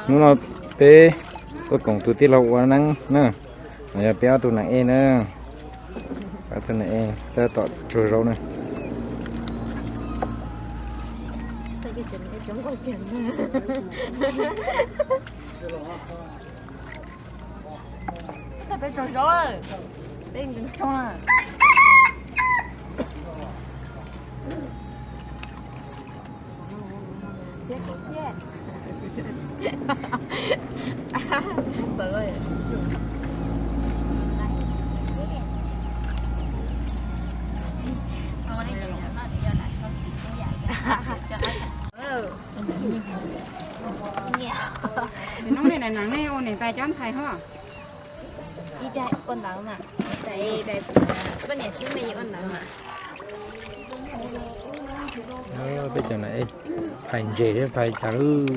Hnub no peb tuaj koom tus tij laug ua neeb na, no yog peb ob tug nas ej na, ob tug nas ej tab tom tsaug zaub na. Peb tsaug zaub, peb nkees tsaug na. Txiv noob nej na, nej ua niam tais cov ntxhais hos. Ib daim ua ntawd mas, poj niam sib me ua ntawd mas. Peb cov na, phais ntses thiab phais cas lub.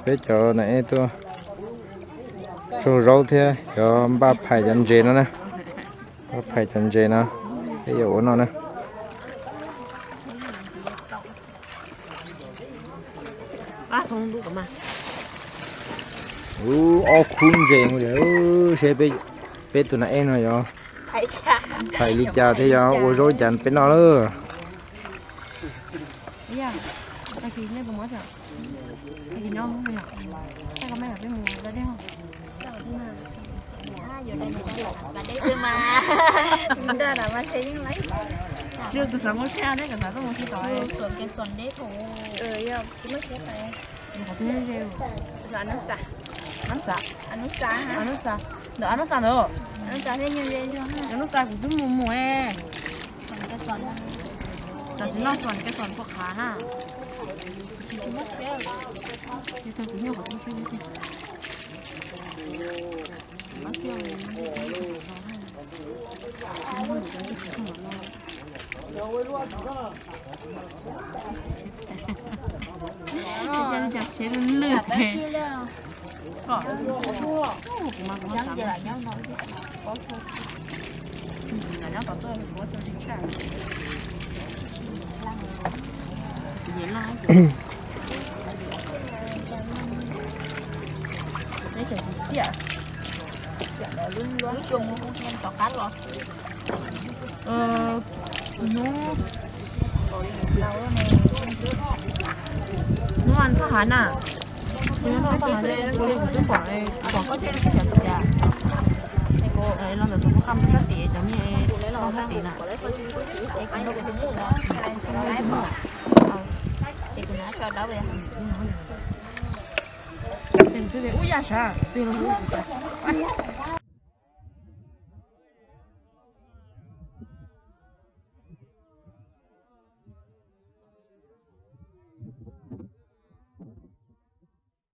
Peb cov na ej tuaj tsaug zaub thiab cov npaj phais cov ntses no na. Npaj phais cov ntses no, peb yuav ua noj na. Ub, ob khub ntses, seb peb tus na ej no yog phais li cas thiab yog ua zaub cas peb noj lawm. Ntawm Anub Xa ntawd, Anub Xa kuv twb mus mus. Tam sim no xuas kev xuas pua qhav na. Lwj lwj. Hnub, hnub thaj hav na, kuv nyob thaj hav, kuv li kuv twb pom, pom koj thiab xyov tias los ntawm xov tooj qab kab tim cov me koj kab tim na. Ub, yaj sav twg los kuv xav.